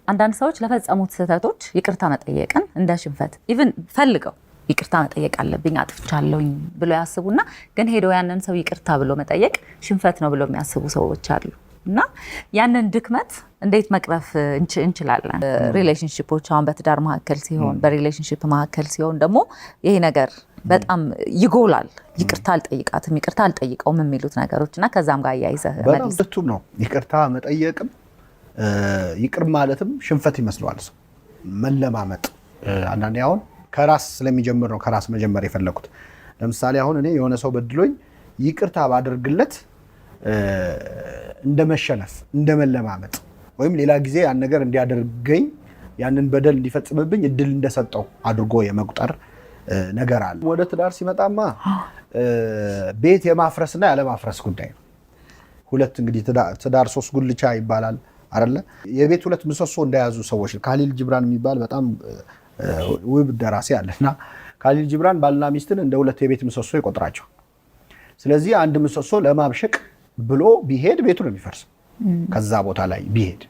አንዳንድ ሰዎች ለፈጸሙት ስህተቶች ይቅርታ መጠየቅን እንደ ሽንፈት፣ even ፈልገው ይቅርታ መጠየቅ አለብኝ፣ አጥፍቻለሁኝ ብሎ ያስቡና ግን ሄደው ያንን ሰው ይቅርታ ብሎ መጠየቅ ሽንፈት ነው ብሎ የሚያስቡ ሰዎች አሉ። እና ያንን ድክመት እንዴት መቅረፍ እንችላለን? Relationship ኦች አሁን በትዳር መካከል ሲሆን፣ በ relationship መካከል ሲሆን ደግሞ ይሄ ነገር በጣም ይጎላል። ይቅርታ አልጠይቃትም፣ ይቅርታ አልጠይቀውም የሚሉት ነገሮች እና ከዛም ጋር አያይዘህ በጣም መልስ። ሁለቱም ነው። ይቅርታ መጠየቅም ይቅር ማለትም ሽንፈት ይመስለዋል ሰው። መለማመጥ አንዳንዴ አሁን ከራስ ስለሚጀምር ነው ከራስ መጀመር የፈለኩት። ለምሳሌ አሁን እኔ የሆነ ሰው በድሎኝ ይቅርታ ባደርግለት እንደ መሸነፍ፣ እንደ መለማመጥ ወይም ሌላ ጊዜ ያን ነገር እንዲያደርገኝ፣ ያንን በደል እንዲፈጽምብኝ እድል እንደሰጠው አድርጎ የመቁጠር ነገር አለ። ወደ ትዳር ሲመጣማ ቤት የማፍረስና ያለማፍረስ ጉዳይ ነው። ሁለት እንግዲህ ትዳር ሶስት ጉልቻ ይባላል አይደለ? የቤት ሁለት ምሰሶ እንደያዙ ሰዎች። ካሊል ጅብራን የሚባል በጣም ውብ ደራሲ አለ እና ካሊል ጅብራን ባልና ሚስትን እንደ ሁለት የቤት ምሰሶ ይቆጥራቸው። ስለዚህ አንድ ምሰሶ ለማብሸቅ ብሎ ቢሄድ ቤቱ ነው የሚፈርሰው። ከዛ ቦታ ላይ ቢሄድ፣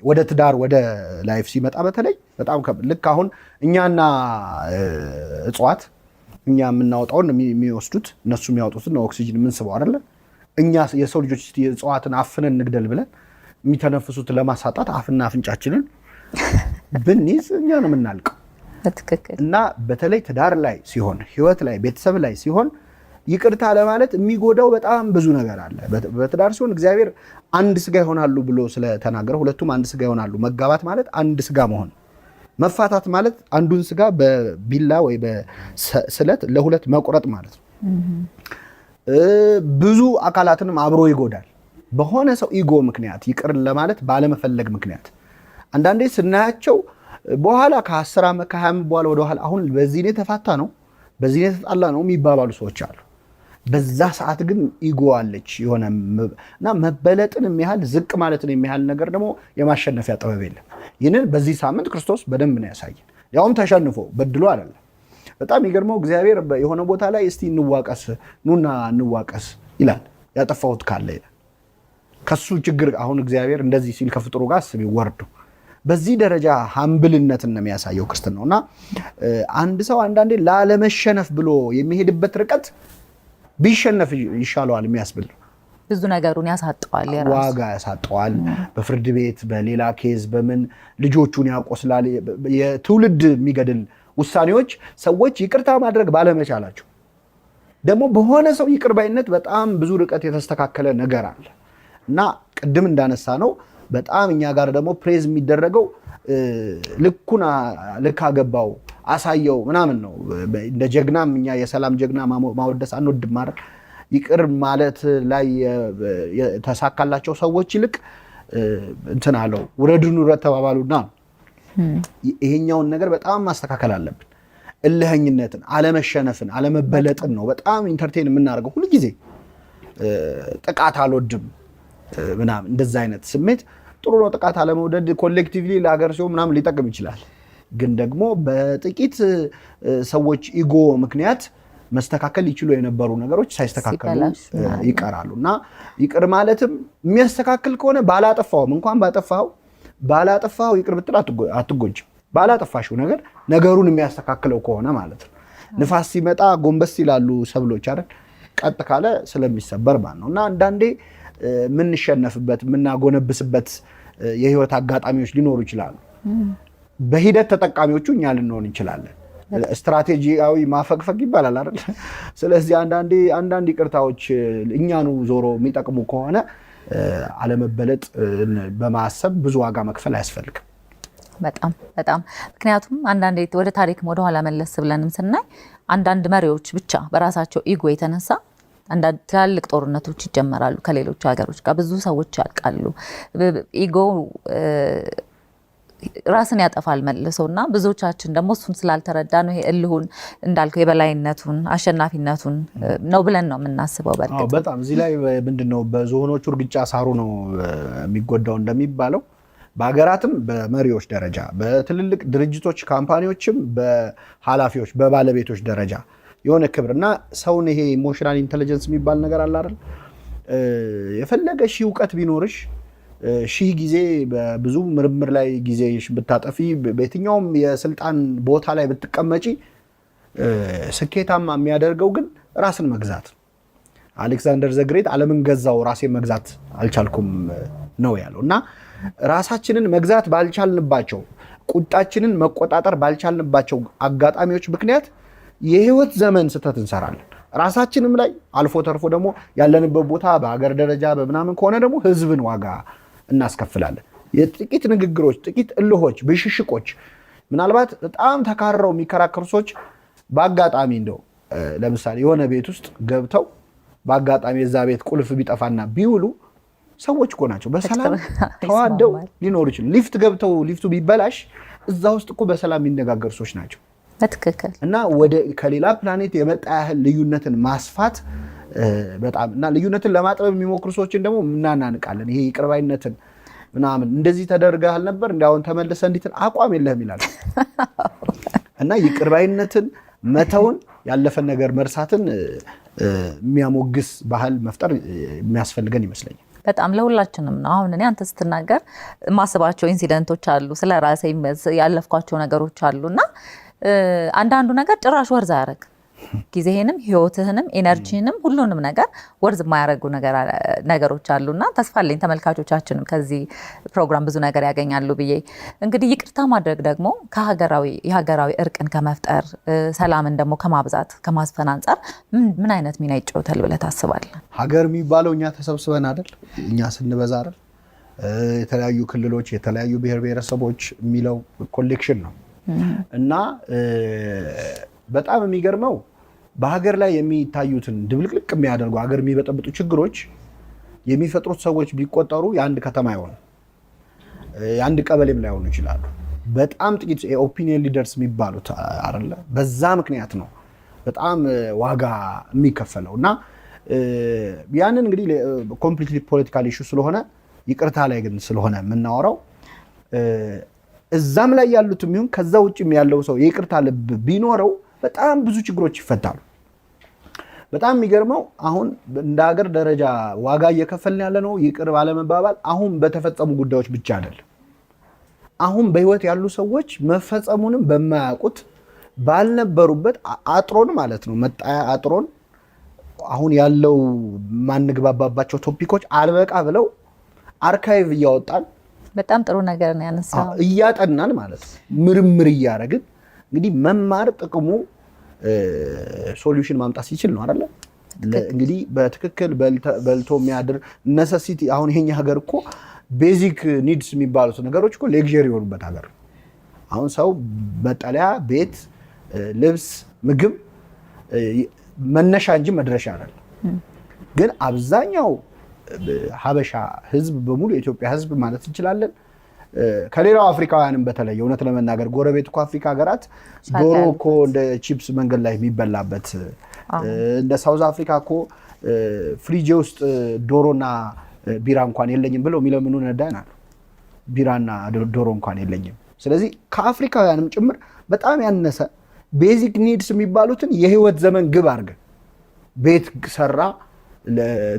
ወደ ትዳር ወደ life ሲመጣ በተለይ በጣም ልክ አሁን እኛና እጽዋት እኛ የምናወጣውን ነው የሚወስዱት፣ እነሱ የሚያወጡትን ነው ኦክሲጅን የምንስበው አይደለ? እኛ የሰው ልጆች እስቲ እጽዋትን አፍነን እንግደል ብለን የሚተነፍሱትን ለማሳጣት አፍና አፍንጫችንን ብንይዝ እኛ ነው የምናልቀው። እና በተለይ ትዳር ላይ ሲሆን፣ ህይወት ላይ፣ ቤተሰብ ላይ ሲሆን ይቅርታ ለማለት የሚጎዳው በጣም ብዙ ነገር አለ። በትዳር ሲሆን እግዚአብሔር አንድ ስጋ ይሆናሉ ብሎ ስለተናገረ ሁለቱም አንድ ስጋ ይሆናሉ። መጋባት ማለት አንድ ስጋ መሆን፣ መፋታት ማለት አንዱን ስጋ በቢላ ወይ በስለት ለሁለት መቁረጥ ማለት ነው። ብዙ አካላትንም አብሮ ይጎዳል። በሆነ ሰው ego ምክንያት፣ ይቅር ለማለት ባለመፈለግ ምክንያት አንዳንዴ ስናያቸው በኋላ ከ10 ዓመት ከ20 ዓመት በኋላ ወደኋላ አሁን በዚህ ነው የተፋታ ነው፣ በዚህ ነው የተጣላ ነው የሚባባሉ ሰዎች አሉ። በዛ ሰዓት ግን ego አለች የሆነ እና መበለጥን የሚያህል፣ ዝቅ ማለትን የሚያህል ነገር ደግሞ የማሸነፊያ ጥበብ የለም። ይህንን በዚህ ሳምንት ክርስቶስ በደንብ ነው ያሳየን። ያውም ተሸንፎ፣ በድሎ አይደለም። በጣም የሚገርመው እግዚአብሔር የሆነ ቦታ ላይ እስቲ እንዋቀስ፣ ኑና እንዋቀስ ይላል። ያጠፋሁት ካለ ይላል። ከሱ ችግር አሁን እግዚአብሔር እንደዚህ ሲል ከፍጥሩ ጋር አስቢ ወርዶ በዚህ ደረጃ humble ነትን ነው የሚያሳየው ክርስትናው። እና አንድ ሰው አንዳንዴ ላለመሸነፍ ብሎ የሚሄድበት ርቀት ቢሸነፍ ይሻለዋል የሚያስብል ነው። ብዙ ነገሩን ያሳጠዋል የራሱ። ዋጋ ያሳጠዋል። በፍርድ ቤት፣ በሌላ case፣ በምን ልጆቹን ያቆስላል። የትውልድ የሚገድል ውሳኔዎች ሰዎች ይቅርታ ማድረግ ባለመቻላቸው ደግሞ በሆነ ሰው ይቅር ባይነት በጣም ብዙ ርቀት የተስተካከለ ነገር አለ። እና ቅድም እንዳነሳነው በጣም እኛ ጋር ደግሞ praise የሚደረገው ልኩን ልክ አገባው፣ አሳየው ምናምን ነው። እንደ ጀግናም እኛ የሰላም ጀግና ማወደስ አንወድም አይደል? ይቅር ማለት ላይ የተሳካላቸው ሰዎች ይልቅ እንትን አለው፣ ውረድን ውረድ ተባባሉና ይሄኛውን ነገር በጣም ማስተካከል አለብን። እልህኝነትን፣ አለመሸነፍን፣ አለመበለጥን ነው በጣም entertain የምናደርገው ሁልጊዜ። ጥቃት አልወድም ምናምን እንደዛ አይነት ስሜት ጥሩ ነው። ጥቃት አለመውደድ collectively ለሀገር ሲሆን ምናምን ሊጠቅም ይችላል። ግን ደግሞ በጥቂት ሰዎች ego ምክንያት መስተካከል ይችሉ የነበሩ ነገሮች ሳይስተካከሉ ሲበላሹ ምናምን። ይቀራሉ። እና ይቅር ማለትም የሚያስተካክል ከሆነ ባላጠፋውም እንኳን ባጠፋው ባላጠፋው ይቅር ብትል አትጎጅም። ባላጠፋሽው ነገር ነገሩን የሚያስተካክለው ከሆነ ማለት ነው። ንፋስ ሲመጣ ጎንበስ ይላሉ ሰብሎች አይደል? ቀጥ ካለ ስለሚሰበር ማለት ነው። እና አንዳንዴ የምንሸነፍበት፣ የምናጎነብስበት የህይወት አጋጣሚዎች ሊኖሩ ይችላሉ። በሂደት ተጠቃሚዎቹ እኛ ልንሆን እንችላለን። ስትራቴጂያዊ ማፈግፈግ ይባላል አይደል? ስለዚህ አንዳንዴ አንዳንድ ይቅርታዎች እኛኑ ዞሮ የሚጠቅሙ ከሆነ አለመበለጥ በማሰብ ብዙ ዋጋ መክፈል አያስፈልግም። በጣም በጣም፣ ምክንያቱም አንዳንዴ ወደ ታሪክም ወደኋላ መለስ ብለንም ስናይ አንዳንድ መሪዎች ብቻ በራሳቸው ego የተነሳ አንዳንድ ትላልቅ ጦርነቶች ይጀመራሉ ከሌሎች ሀገሮች ጋር፣ ብዙ ሰዎች ያልቃሉ። Ego ራስን ያጠፋል መልሶ። እና ብዙዎቻችን ደግሞ እሱን ስላልተረዳ ነው ይሄ እልሁን እንዳልከው የበላይነቱን፣ አሸናፊነቱን ነው ብለን ነው የምናስበው። በእርግጥ በጣም እዚህ ላይ ምንድን ነው፣ በዝሆኖቹ እርግጫ ሳሩ ነው የሚጎዳው እንደሚባለው በሀገራትም በመሪዎች ደረጃ፣ በትልልቅ ድርጅቶች company ዎችም በኃላፊዎች በባለቤቶች ደረጃ የሆነ ክብር እና ሰውን ይሄ emotional intelligence የሚባል ነገር አለ አይደል? የፈለገ ሺህ እውቀት ቢኖርሽ ሺህ ጊዜ በብዙ ምርምር ላይ ጊዜ ብታጠፊ፣ በየትኛውም የስልጣን ቦታ ላይ ብትቀመጪ፣ ስኬታማ የሚያደርገው ግን ራስን መግዛት። Alexander the Great ዓለምን ገዛው፣ ራሴን መግዛት አልቻልኩም ነው ያለው። እና ራሳችንን መግዛት ባልቻልንባቸው፣ ቁጣችንን መቆጣጠር ባልቻልንባቸው አጋጣሚዎች ምክንያት የህይወት ዘመን ስህተት እንሰራለን። ራሳችንም ላይ፣ አልፎ ተርፎ ደግሞ ያለንበት ቦታ በሀገር ደረጃ በምናምን ከሆነ ደግሞ ህዝብን ዋጋ እናስከፍላለን። የጥቂት ንግግሮች፣ ጥቂት እልሆች፣ ብሽሽቆች፣ ምናልባት በጣም ተካርረው የሚከራከሩ ሰዎች በአጋጣሚ እንደው ለምሳሌ የሆነ ቤት ውስጥ ገብተው በአጋጣሚ የዛ ቤት ቁልፍ ቢጠፋና ቢውሉ ሰዎች እኮ ናቸው፣ በሰላም ተዋደው ሊኖሩ ይችላሉ። ሊፍት ገብተው ሊፍቱ ቢበላሽ እዛ ውስጥ እኮ በሰላም የሚነጋገሩ ሰዎች ናቸው። በትክክል። እና ወደ ከሌላ ፕላኔት የመጣ ያህል ልዩነትን ማስፋት በጣም እና ልዩነትን ለማጥበብ የሚሞክሩ ሰዎችን ደግሞ እናናንቃለን። ይሄ ይቅርባይነትን ምናምን፣ እንደዚህ ተደርገሃል ነበር እንደ አሁን ተመልሰህ እንዲትን አቋም የለህም ይላል። እና ይቅርባይነትን፣ መተውን፣ ያለፈን ነገር መርሳትን የሚያሞግስ ባህል መፍጠር የሚያስፈልገን ይመስለኛል። በጣም ለሁላችንም ነው። አሁን እኔ አንተ ስትናገር የማስባቸው incident ኦች አሉ፣ ስለ ራሴ ያለፍኳቸው ነገሮች አሉ። እና አንዳንዱ ነገር ጭራሽ worth አያደርግ፣ ጊዜህንም ህይወትህንም energy ህንም ሁሉንም ነገር worth የማያደርጉ ነገሮች አሉ። እና ተስፋ አለኝ ተመልካቾቻችንም ከዚህ ፕሮግራም ብዙ ነገር ያገኛሉ ብዬ። እንግዲህ ይቅርታ ማድረግ ደግሞ ከሀገራዊ የሀገራዊ እርቅን ከመፍጠር፣ ሰላምን ደግሞ ከማብዛት፣ ከማስፈን አንጻር ምን አይነት ሚና ይጫወታል ብለህ ታስባለህ? ሀገር የሚባለው እኛ ተሰብስበን አይደል? እኛ ስንበዛ አይደል? የተለያዩ ክልሎች፣ የተለያዩ ብሔር ብሔረሰቦች የሚለው collection ነው። እና በጣም የሚገርመው በሀገር ላይ የሚታዩትን ድብልቅልቅ የሚያደርጉ፣ ሀገር የሚበጠብጡ ችግሮች የሚፈጥሩት ሰዎች ቢቆጠሩ የአንድ ከተማ አይሆንም፣ የአንድ ቀበሌም ላይሆኑ ይችላሉ። በጣም ጥቂት የ opinion leaders የሚባሉት አይደለ? በዛ ምክንያት ነው በጣም ዋጋ የሚከፈለው። እና ያንን እንግዲህ completely political issue ስለሆነ፣ ይቅርታ ላይ ግን ስለሆነ የምናወራው፣ እዛም ላይ ያሉት የሚሆን ከዛ ውጭም ያለው ሰው የይቅርታ ልብ ቢኖረው በጣም ብዙ ችግሮች ይፈታሉ። በጣም የሚገርመው አሁን እንደ ሀገር ደረጃ ዋጋ እየከፈልን ያለ ነው ይቅር ባለመባባል አሁን በተፈጸሙ ጉዳዮች ብቻ አይደለም። አሁን በህይወት ያሉ ሰዎች መፈጸሙንም በማያውቁት፣ ባልነበሩበት አጥሮን ማለት ነው፣ መጣያ አጥሮን አሁን ያለው ማንግባባባቸው topic ኦች አልበቃ ብለው archive እያወጣን በጣም ጥሩ ነገር ነው ያነሳው። እያጠናን ማለት ነው፣ ምርምር እያደረግን። እንግዲህ መማር ጥቅሙ solution ማምጣት ሲችል ነው አይደለ? እንግዲህ በትክክል በልቶ የሚያድር necessity፣ አሁን ይሄኛ ሀገር እኮ basic needs የሚባሉት ነገሮች እኮ luxury የሆኑበት ሀገር ነው። አሁን ሰው መጠለያ፣ ቤት፣ ልብስ፣ ምግብ መነሻ እንጂ መድረሻ አይደለም። ግን አብዛኛው ሀበሻ ህዝብ በሙሉ፣ የኢትዮጵያ ህዝብ ማለት እንችላለን፣ ከሌላው አፍሪካውያንም በተለየ፣ እውነት ለመናገር ጎረቤት እኮ አፍሪካ ሀገራት ዶሮ እኮ እንደ ቺፕስ መንገድ ላይ የሚበላበት፣ እንደ South Africa እኮ ፍሪጄ ውስጥ ዶሮና ቢራ እንኳን የለኝም ብለው የሚለምኑ ነዳያን አሉ። ቢራና ዶሮ እንኳን የለኝም። ስለዚህ ከአፍሪካውያንም ጭምር በጣም ያነሰ basic needs የሚባሉትን የህይወት ዘመን ግብ አድርገን፣ ቤት ሰራ፣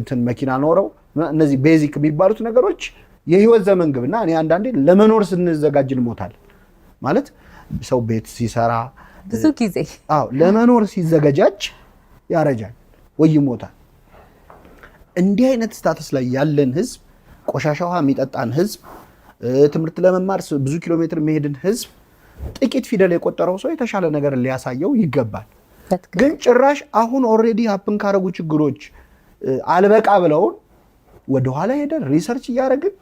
እንትን መኪና ኖረው፣ እነዚህ basic የሚባሉት ነገሮች የህይወት ዘመን ግብ። እና እኔ አንዳንዴ ለመኖር ስንዘጋጅ እንሞታለን ማለት ሰው ቤት ሲሰራ ብዙ ጊዜ አዎ፣ ለመኖር ሲዘገጃጅ ያረጃል ወይ ይሞታል። እንዲህ አይነት status ላይ ያለን ህዝብ፣ ቆሻሻ ውሃ የሚጠጣን ህዝብ፣ ትምህርት ለመማር ብዙ ኪሎ ሜትር የሚሄድን ህዝብ ጥቂት ፊደል የቆጠረው ሰው የተሻለ ነገር ሊያሳየው ይገባል። ግን ጭራሽ አሁን already happen ካረጉ ችግሮች አልበቃ ብለውን ወደኋላ ሄደን research እያደረግን፣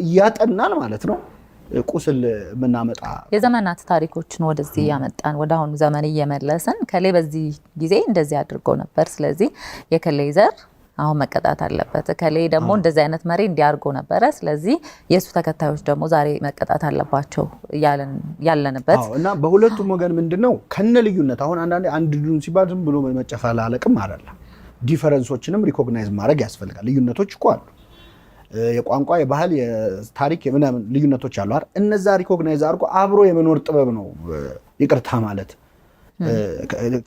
እያጠናን ማለት ነው ቁስል የምናመጣ። የዘመናት ታሪኮችን ወደዚህ እያመጣን፣ ወደ አሁኑ ዘመን እየመለስን፣ ከሌ በዚህ ጊዜ እንደዚህ አድርጎ ነበር፣ ስለዚህ የከሌ ዘር አሁን መቀጣት አለበት፣ ከሌ ደግሞ እንደዚህ አይነት መሪ እንዲያርጎ ነበረ፣ ስለዚህ የእሱ ተከታዮች ደግሞ ዛሬ መቀጣት አለባቸው ያለንበት። እና በሁለቱም ወገን ምንድን ነው ከነ ልዩነት፣ አሁን አንዳንዴ አንድ ዱን ሲባል ዝም ብሎ መጨፈላለቅም አይደለም። Difference ኦችንም recognize ማድረግ ያስፈልጋል። ልዩነቶች እኮ አሉ። የቋንቋ፣ የባህል፣ የታሪክ፣ የምናምን ልዩነቶች አሉ አይደል? እነዛ recognize አድርጎ አብሮ የመኖር ጥበብ ነው ይቅርታ ማለት፣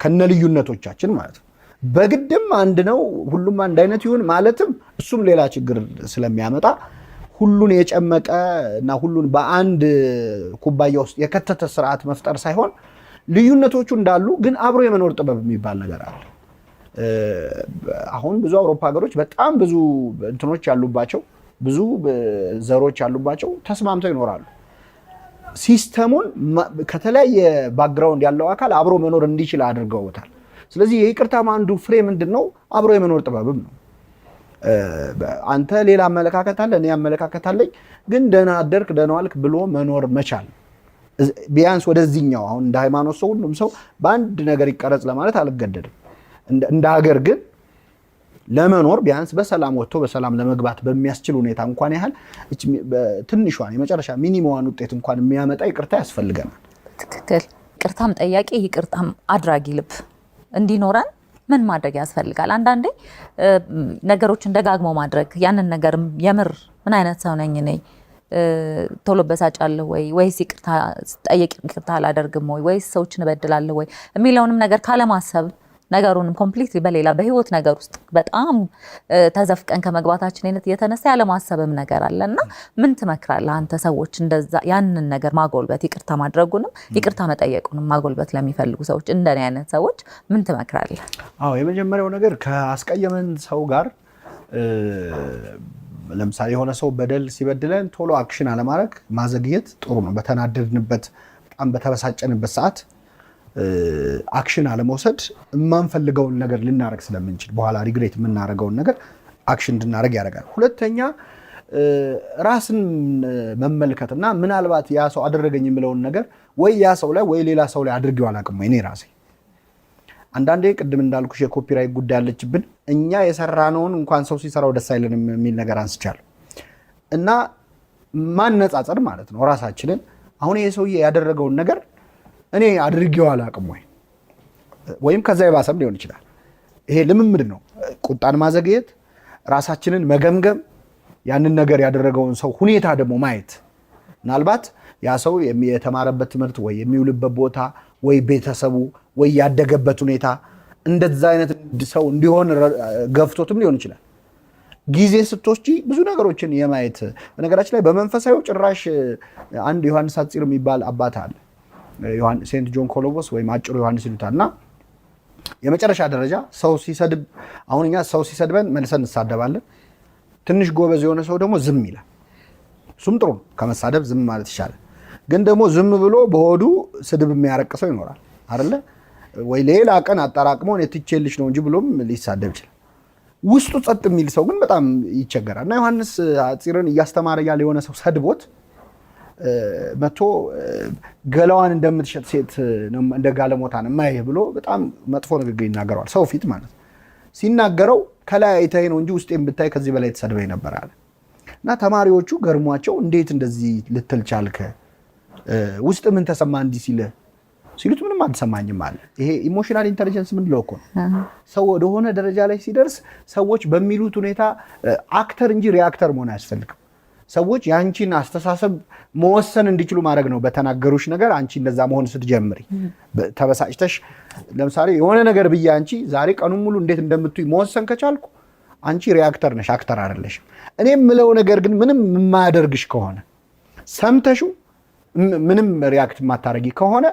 ከነ ልዩነቶቻችን ማለት ነው። በግድም አንድ ነው፣ ሁሉም አንድ አይነት ይሁን ማለትም እሱም ሌላ ችግር ስለሚያመጣ ሁሉን የጨመቀ እና ሁሉን በአንድ ኩባያ ውስጥ የከተተ ስርዓት መፍጠር ሳይሆን ልዩነቶቹ እንዳሉ ግን አብሮ የመኖር ጥበብ የሚባል ነገር አለ። አሁን ብዙ አውሮፓ ሀገሮች በጣም ብዙ እንትኖች ያሉባቸው፣ ብዙ ዘሮች ያሉባቸው ተስማምተው ይኖራሉ። System ኡን ከተለያየ background ያለው አካል አብሮ መኖር እንዲችል አድርገውታል። ስለዚህ የይቅርታም አንዱ ፍሬ ምንድን ነው? አብሮ የመኖር ጥበብም ነው። አንተ ሌላ አመለካከት አለ፣ እኔ አመለካከት አለኝ፣ ግን ደህና አደርክ ደህና ዋልክ ብሎ መኖር መቻል፣ ቢያንስ ወደዚህኛው አሁን እንደ ሃይማኖት ሰው ሁሉም ሰው በአንድ ነገር ይቀረጽ ለማለት አልገደድም። እንደ ሀገር ግን ለመኖር ቢያንስ በሰላም ወጥቶ በሰላም ለመግባት በሚያስችል ሁኔታ እንኳን ያህል ትንሿን የመጨረሻ minimum ዋን ውጤት እንኳን የሚያመጣ ይቅርታ ያስፈልገናል። ትክክል። ይቅርታም ጠያቂ ይቅርታም አድራጊ ልብ እንዲኖረን ምን ማድረግ ያስፈልጋል? አንዳንዴ ነገሮችን ደጋግሞ ማድረግ፣ ያንን ነገር የምር ምን አይነት ሰው ነኝ እኔ፣ ቶሎ በሳጫለሁ ወይ፣ ወይስ ይቅርታ ጠየቅ ይቅርታ አላደርግም ወይ፣ ወይስ ሰዎችን እበድላለሁ ወይ የሚለውንም ነገር ካለማሰብ፣ ነገሩንም completely በሌላ በህይወት ነገር ውስጥ በጣም ተዘፍቀን ከመግባታችን አይነት የተነሳ ያለማሰብም ነገር አለ። እና ምን ትመክራለህ አንተ ሰዎች እንደዛ ያንን ነገር ማጎልበት፣ ይቅርታ ማድረጉንም ይቅርታ መጠየቁንም ማጎልበት ለሚፈልጉ ሰዎች፣ እንደኔ አይነት ሰዎች ምን ትመክራለህ? አዎ፣ የመጀመሪያው ነገር ከአስቀየመን ሰው ጋር፣ ለምሳሌ የሆነ ሰው በደል ሲበድለን ቶሎ action አለማድረግ፣ ማዘግየት ጥሩ ነው። በተናደድንበት፣ በጣም በተበሳጨንበት ሰዓት action አለመውሰድ፣ የማንፈልገውን ነገር ልናደርግ ስለምንችል በኋላ regret የምናደርገውን ነገር action እንድናደርግ ያደርጋል። ሁለተኛ ራስን መመልከት እና ምናልባት ያ ሰው አደረገኝ የምለውን ነገር ወይ ያ ሰው ላይ ወይ ሌላ ሰው ላይ አድርጌው አላውቅም ወይ እኔ ራሴ። አንዳንዴ ቅድም እንዳልኩሽ የ copyright ጉዳይ አለችብን። እኛ የሰራነውን እንኳን ሰው ሲሰራው ደስ አይለንም የሚል ነገር አንስቻለሁ። እና ማነጻጸር ማለት ነው ራሳችንን። አሁን ይሄ ሰውዬ ያደረገውን ነገር እኔ አድርጌው አላውቅም ወይ፣ ወይም ከዛ የባሰም ሊሆን ይችላል። ይሄ ልምምድ ነው። ቁጣን ማዘግየት፣ ራሳችንን መገምገም፣ ያንን ነገር ያደረገውን ሰው ሁኔታ ደግሞ ማየት። ምናልባት ያ ሰው የተማረበት ትምህርት ወይ የሚውልበት ቦታ ወይ ቤተሰቡ ወይ ያደገበት ሁኔታ እንደዛ አይነት ሰው እንዲሆን ገፍቶትም ሊሆን ይችላል። ጊዜ ስትወስጂ ብዙ ነገሮችን የማየት፣ በነገራችን ላይ በመንፈሳዊው ጭራሽ አንድ ዮሐንስ ሐፂር የሚባል አባት አለ። Saint John Columbus ወይም አጭሩ ዮሐንስ ይሉታል። እና የመጨረሻ ደረጃ ሰው ሲሰድብ፣ አሁን እኛ ሰው ሲሰድበን መልሰን እንሳደባለን። ትንሽ ጎበዝ የሆነ ሰው ደግሞ ዝም ይላል። እሱም ጥሩ ነው፣ ከመሳደብ ዝም ማለት ይሻላል። ግን ደግሞ ዝም ብሎ በሆዱ ስድብ የሚያረቅ ሰው ይኖራል አይደለ? ወይ ሌላ ቀን አጠራቅሞ እኔ ትቼልሽ ነው እንጂ ብሎም ሊሳደብ ይችላል። ውስጡ ጸጥ የሚል ሰው ግን በጣም ይቸገራል። እና ዮሐንስ ሐፂርን እያስተማረ ያለ የሆነ ሰው ሰድቦት መቶ ገላዋን እንደምትሸጥ ሴት፣ እንደ ጋለሞታ ነው የማይህ ብሎ በጣም መጥፎ ንግግር ይናገረዋል። ሰው ፊት ማለት ነው። ሲናገረው ከላይ አይተኸኝ ነው እንጂ ውስጤን ብታይ ከዚህ በላይ ተሰድበኝ ነበር አለ። እና ተማሪዎቹ ገርሟቸው እንዴት እንደዚህ ልትል ቻልክ? ውስጥ ምን ተሰማ እንዲህ ሲልህ ሲሉት ምንም አልተሰማኝም አለ። ይሄ emotional intelligence ምንለው እኮ ነው። ሰው ወደሆነ ደረጃ ላይ ሲደርስ ሰዎች በሚሉት ሁኔታ actor እንጂ reactor መሆን አያስፈልግም። ሰዎች የአንቺን አስተሳሰብ መወሰን እንዲችሉ ማድረግ ነው። በተናገሩሽ ነገር አንቺ እንደዛ መሆን ስትጀምሪ፣ ተበሳጭተሽ ለምሳሌ የሆነ ነገር ብዬ አንቺ ዛሬ ቀኑን ሙሉ እንዴት እንደምትይ መወሰን ከቻልኩ አንቺ reactor ነሽ፣ actor አይደለሽም። እኔ የምለው ነገር ግን ምንም የማያደርግሽ ከሆነ፣ ሰምተሽው ምንም react የማታደርጊ ከሆነ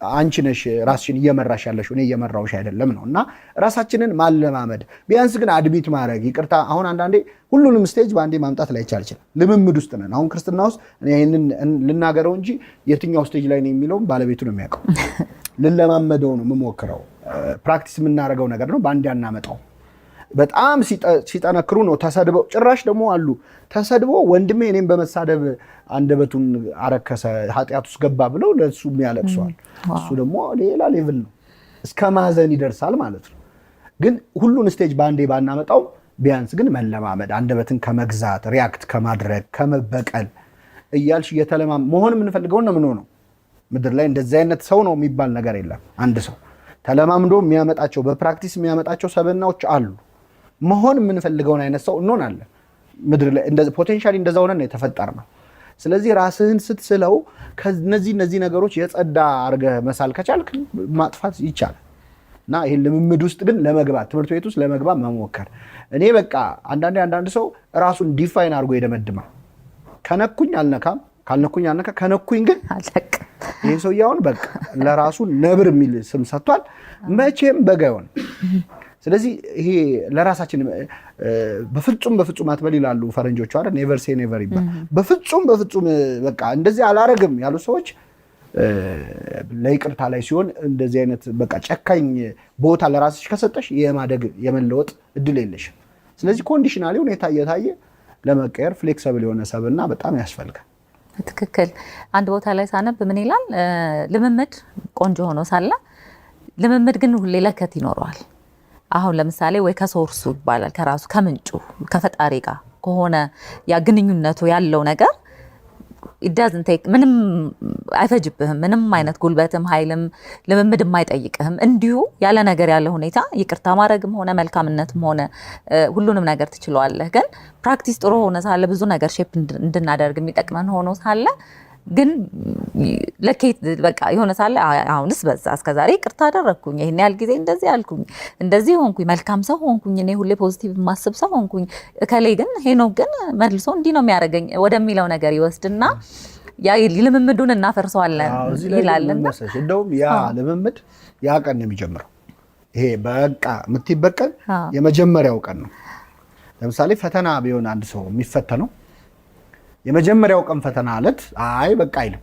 አንቺ ነሽ ራስሽን እየመራሽ ያለሽው፣ እኔ እየመራሁሽ አይደለም ነው። እና ራሳችንን ማለማመድ፣ ቢያንስ ግን admit ማድረግ ይቅርታ። አሁን አንዳንዴ ሁሉንም stage በአንዴ ማምጣት ላይቻል ይችላል። ልምምድ ውስጥ ነን። አሁን ክርስትና ውስጥ እኔ ይህንን ልናገረው እንጂ የትኛው stage ላይ ነው የሚለውም ባለቤቱ ነው የሚያውቀው። ልለማመደው ነው የምሞክረው። Practice የምናደርገው ነገር ነው። በአንዴ አናመጣው። በጣም ሲጠነክሩ ነው ተሰድበው፣ ጭራሽ ደግሞ አሉ ተሰድቦ ወንድሜ እኔም በመሳደብ አንደበቱን አረከሰ፣ ኃጢአት ውስጥ ገባ ብለው ለእሱ የሚያለቅሰዋል። እሱ ደግሞ ሌላ level ነው፣ እስከ ማዘን ይደርሳል ማለት ነው። ግን ሁሉን stage በአንዴ ባናመጣው ቢያንስ ግን መለማመድ፣ አንደበትን ከመግዛት፣ react ከማድረግ፣ ከመበቀል እያልሽ እየተለማ መሆን የምንፈልገውን ነው የምንሆነው። ምድር ላይ እንደዚህ አይነት ሰው ነው የሚባል ነገር የለም። አንድ ሰው ተለማምዶ የሚያመጣቸው፣ በ practice የሚያመጣቸው ሰብዕናዎች አሉ። መሆን የምንፈልገውን አይነት ሰው እንሆናለን። ምድር ላይ potentially እንደዛ ሆነን ነው የተፈጠርነው። ስለዚህ ራስህን ስትስለው ከነዚህ እነዚህ ነገሮች የጸዳ አድርገህ መሳል ከቻልክ ማጥፋት ይቻላል። እና ይህን ልምምድ ውስጥ ግን ለመግባት፣ ትምህርት ቤት ውስጥ ለመግባት መሞከር። እኔ በቃ አንዳንዴ አንዳንድ ሰው ራሱን define አድርጎ ይደመድማል። ከነኩኝ አልነካም፣ ካልነኩኝ አልነካ፣ ከነኩኝ ግን አለቅም። ይህ ሰውዬ አሁን በቃ ለራሱ ነብር የሚል ስም ሰጥቷል። መቼም በግ አይሆንም። ስለዚህ ይሄ ለራሳችን በፍጹም በፍጹም አትበል ይላሉ ፈረንጆቹ አይደል? Never say never ይባላል። በፍጹም በፍጹም በቃ እንደዚህ አላረግም ያሉ ሰዎች ለይቅርታ ላይ ሲሆን እንደዚህ አይነት በቃ ጨካኝ ቦታ ለራስሽ ከሰጠሽ የማደግ የመለወጥ እድል የለሽም። ስለዚህ conditionally ሁኔታ እየታየ ለመቀየር flexible የሆነ ሰብዕና በጣም ያስፈልጋል። ትክክል። አንድ ቦታ ላይ ሳነብ ምን ይላል? ልምምድ ቆንጆ ሆኖ ሳለ ልምምድ ግን ሁሌ ለከት ይኖረዋል። አሁን ለምሳሌ ወይ ከ source ኡ ይባላል፣ ከራሱ ከምንጩ ከፈጣሪ ጋር ከሆነ ያ ግንኙነቱ ያለው ነገር doesn't take፣ ምንም አይፈጅብህም። ምንም አይነት ጉልበትም ኃይልም ልምምድም አይጠይቅህም። እንዲሁ ያለ ነገር ያለ ሁኔታ ይቅርታ ማድረግም ሆነ መልካምነትም ሆነ ሁሉንም ነገር ትችለዋለህ። ግን practice ጥሩ ሆነ ሳለ፣ ብዙ ነገር shape እንድናደርግ የሚጠቅመን ሆኖ ሳለ ግን ለኬት በቃ የሆነ ሳለ አሁንስ በዛ፣ እስከዛሬ ይቅርታ አደረግኩኝ፣ ይህን ያህል ጊዜ እንደዚህ አልኩኝ፣ እንደዚህ ሆንኩኝ፣ መልካም ሰው ሆንኩኝ፣ እኔ ሁሌ positive የማስብ ሰው ሆንኩኝ፣ እከሌ ግን ሄኖክ ግን መልሶ እንዲህ ነው የሚያደርገኝ ወደሚለው ነገር ይወስድና ያ ልምምዱን እናፈርሰዋለን ይላልና። እንደውም ያ ልምምድ ያ ቀን ነው የሚጀምረው። ይሄ በቃ የምትይበት ቀን የመጀመሪያው ቀን ነው። ለምሳሌ ፈተና ቢሆን አንድ ሰው የሚፈተነው የመጀመሪያው ቀን ፈተና ዕለት አይ በቃ አይልም።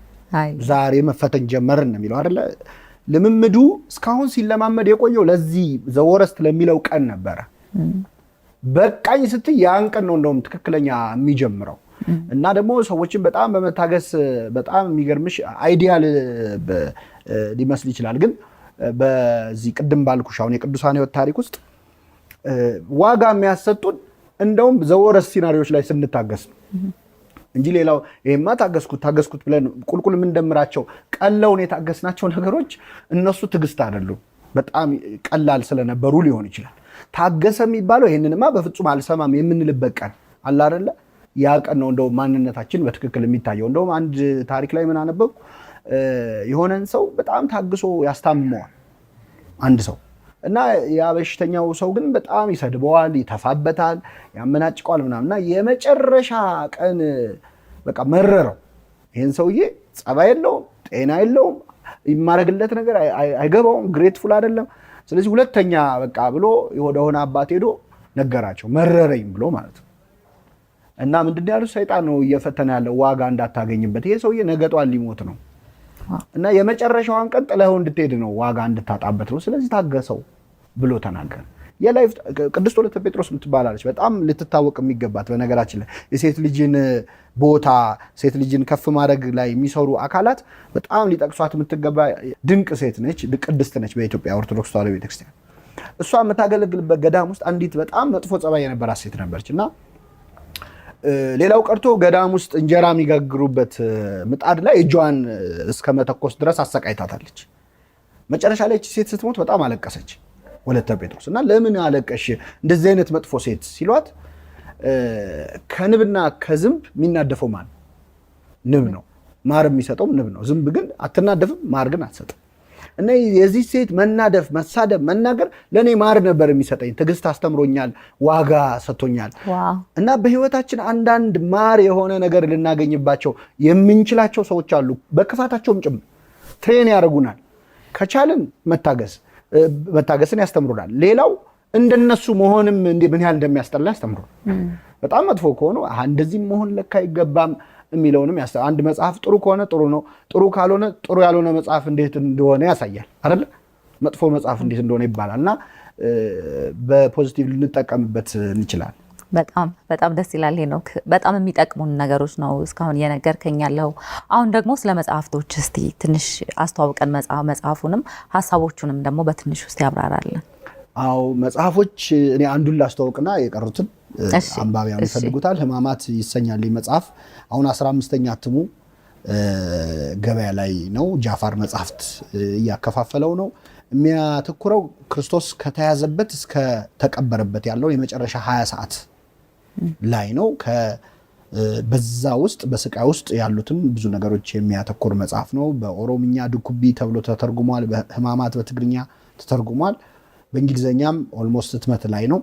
ዛሬ መፈተን ጀመርን ነው የሚለው አይደለ? ልምምዱ እስካሁን ሲለማመድ የቆየው ለዚህ the worst ለሚለው ቀን ነበረ። በቃኝ ስትይ ያን ቀን ነው እንደውም ትክክለኛ የሚጀምረው። እና ደግሞ ሰዎችን በጣም በመታገስ በጣም የሚገርምሽ ideal ሊመስል ይችላል፣ ግን በዚህ ቅድም ባልኩሽ አሁን የቅዱሳን ሕይወት ታሪክ ውስጥ ዋጋ የሚያሰጡን እንደውም the worst scenario ዎች ላይ ስንታገስ ነው እንጂ ሌላው ይሄማ ታገስኩት ታገስኩት ብለን ቁልቁል የምንደምራቸው ቀለውን የታገስናቸው ነገሮች እነሱ ትዕግስት አይደሉም። በጣም ቀላል ስለነበሩ ሊሆን ይችላል። ታገሰ የሚባለው ይህንንማ በፍጹም አልሰማም የምንልበት ቀን አለ አይደለ? ያ ቀን ነው እንደውም ማንነታችን በትክክል የሚታየው። እንደውም አንድ ታሪክ ላይ ምን አነበብኩ፣ የሆነን ሰው በጣም ታግሶ ያስታምመዋል አንድ ሰው፣ እና ያ በሽተኛው ሰው ግን በጣም ይሰድበዋል፣ ይተፋበታል፣ ያመናጭቀዋል ምናምን፣ እና የመጨረሻ ቀን በቃ መረረው። ይህን ሰውዬ ጸባይ የለውም፣ ጤና የለውም፣ የማረግለት ነገር አይገባውም፣ grateful አይደለም። ስለዚህ ሁለተኛ በቃ ብሎ ወደሆነ አባት ሄዶ ነገራቸው፣ መረረኝ ብሎ ማለት ነው። እና ምንድን ያሉት? ሰይጣን ነው እየፈተነ ያለው ዋጋ እንዳታገኝበት። ይሄ ሰውዬ ነገ ጧት ሊሞት ነው እና የመጨረሻዋን ቀን ጥለኸው እንድትሄድ ነው፣ ዋጋ እንድታጣበት ነው። ስለዚህ ታገሰው ብሎ ተናገረ። የ life ቅድስት ወለተ ጴጥሮስ የምትባላለች በጣም ልትታወቅ የሚገባት፣ በነገራችን ላይ የሴት ልጅን ቦታ ሴት ልጅን ከፍ ማድረግ ላይ የሚሰሩ አካላት በጣም ሊጠቅሷት የምትገባ ድንቅ ሴት ነች፣ ቅድስት ነች በኢትዮጵያ ኦርቶዶክስ ተዋሕዶ ቤተክርስቲያን። እሷ የምታገለግልበት ገዳም ውስጥ አንዲት በጣም መጥፎ ጸባይ የነበራት ሴት ነበረች፣ እና ሌላው ቀርቶ ገዳም ውስጥ እንጀራ የሚጋግሩበት ምጣድ ላይ እጇን እስከ መተኮስ ድረስ አሰቃይታታለች። መጨረሻ ላይ ሴት ስትሞት በጣም አለቀሰች ወለተ ጴጥሮስ፣ እና ለምን አለቀሽ እንደዚህ አይነት መጥፎ ሴት ሲሏት፣ ከንብና ከዝንብ የሚናደፈው ማን? ንብ ነው። ማር የሚሰጠውም ንብ ነው። ዝንብ ግን አትናደፍም፣ ማር ግን አትሰጥም። እና የዚህ ሴት መናደፍ፣ መሳደብ፣ መናገር ለእኔ ማር ነበር የሚሰጠኝ። ትዕግስት አስተምሮኛል፣ ዋጋ ሰጥቶኛል። እና በህይወታችን አንዳንድ ማር የሆነ ነገር ልናገኝባቸው የምንችላቸው ሰዎች አሉ። በክፋታቸውም ጭምር train ያደርጉናል። ከቻልን መታገስ መታገስን ያስተምሩናል። ሌላው እንደነሱ መሆንም ምን ያህል እንደሚያስጠላ ያስተምሩናል። በጣም መጥፎ ከሆኑ እንደዚህም መሆን ለካ አይገባም የሚለውንም፣ አንድ መጽሐፍ ጥሩ ከሆነ ጥሩ ነው፣ ጥሩ ካልሆነ ጥሩ ያልሆነ መጽሐፍ እንዴት እንደሆነ ያሳያል አይደለ? መጥፎ መጽሐፍ እንዴት እንደሆነ ይባላል፣ እና በ positive ልንጠቀምበት እንችላለን። በጣም በጣም ደስ ይላል ሄኖክ። በጣም የሚጠቅሙን ነገሮች ነው እስካሁን እየነገርከኝ ያለው። አሁን ደግሞ ስለ መጽሐፍቶች እስቲ ትንሽ አስተዋውቀን፣ መጽሐፉንም ሀሳቦቹንም ደግሞ በትንሽ ውስጥ ያብራራለን። አዎ፣ መጽሐፎች እኔ አንዱን ላስተዋውቅና የቀሩትን አንባቢያን ይፈልጉታል። ሕማማት ይሰኛል መጽሐፍ፣ አሁን 15ኛ እትሙ ገበያ ላይ ነው። ጃፋር መጽሐፍት እያከፋፈለው ነው። የሚያተኩረው ክርስቶስ ከተያዘበት እስከ ተቀበረበት ያለውን የመጨረሻ 20 ሰዓት ላይ ነው። በዛ ውስጥ በስቃይ ውስጥ ያሉትን ብዙ ነገሮች የሚያተኩር መጽሐፍ ነው። በኦሮምኛ ድኩቢ ተብሎ ተተርጉሟል። ሕማማት በትግርኛ ተተርጉሟል። በእንግሊዝኛም almost ህትመት ላይ ነው።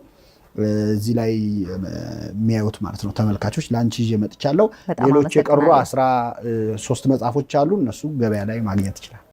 እዚህ ላይ የሚያዩት ማለት ነው ተመልካቾች ለአንቺ ይዤ መጥቻለሁ። በጣም ሌሎች የቀሩ አመሰግናለሁ። 13 መጽሐፎች አሉ። እነሱ ገበያ ላይ ማግኘት ይችላል።